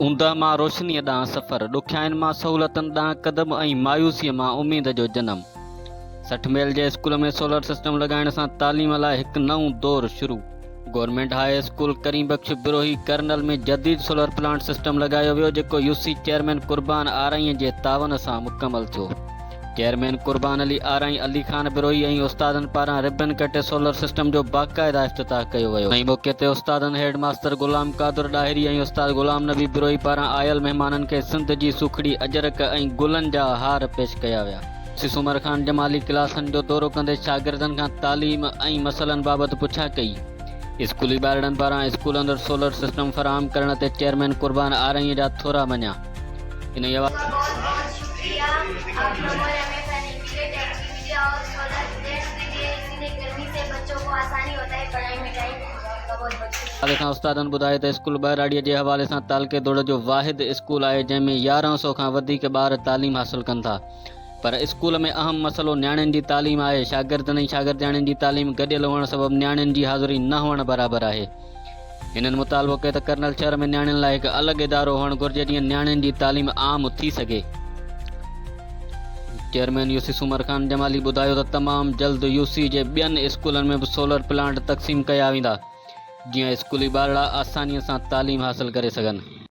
اوندهه مان روشنيء ڏانهن سفر، ڏکيائين مان سهولتن ڏانهن قدم ۽ مايوسيء مان اميد جو جنم. 60 ميل جي اسڪول ۾ سولر سسٽم لڳائڻ سان تعليم لاء هڪ نئون دور شروع. Government high school Karim Bakhsh Brohi Karnal ۾ جديد سولر پلانٽ سسٽم لڳايو ويو جيڪو يوسي چيئرمين قربان آرائين جي تعاون سان مڪمل ٿيو. چيئرمين قربان علي آرائين، علي خان بروهي ۽ استادن پاران ربن ڪٽي سولر سسٽم جو باقاعده افتتاح ڪيو ويو. انهي موقعي تي استادن هيڊ ماستر غلام قادر ڏاهري ۽ استاد غلام نبي بروهي پاران آيل مهمانن کي سنڌ جي سوکڙي اجرڪ ۽ گلن جا هار پيش ڪيا ويا. سومر خان جمالي ڪلاسن جو دورو ڪندي شاگردن کان تعليم ۽ مسئلن بابت پڇا ڪئي. اسڪولي ٻارڙن پاران اسڪول اندر سولر سسٽم فراهم ڪرڻ تي چيئرمين قربان آرائين جا ٿورا مڃيا. انهيء حوالي سان استادن ٻڌايو ته اسڪول ٻهراڙيء جي حوالي سان تعلقي دوڙ جو واحد اسڪول آهي جنهن ۾ 11 سئو کان وڌيڪ ٻار تعليم حاصل ڪن ٿا پر اسڪول ۾ اهم مسئلو نياڻين جي تعليم آهي شاگردن ۽ شاگردياڻين جي تعليم گڏيل هئڻ سبب نياڻين جي حاضري نه هئڻ برابر آهي. هنن مطالبو ڪيو ته ڪرنل شهر ۾ نياڻين لاء هڪ الڳ ادارو هئڻ گهرجي جيئن نياڻين جي تعليم عام ٿي سگهي. Chairman U C Soomar Khan Jamali ٻڌايو ته تمام جلد يو سي جي ٻين اسڪولن ۾ به سولر پلانٽ تقسيم ڪيا ويندا جيئن اسڪولي ٻارڙا آساني سان تعليم حاصل ڪري سگهن.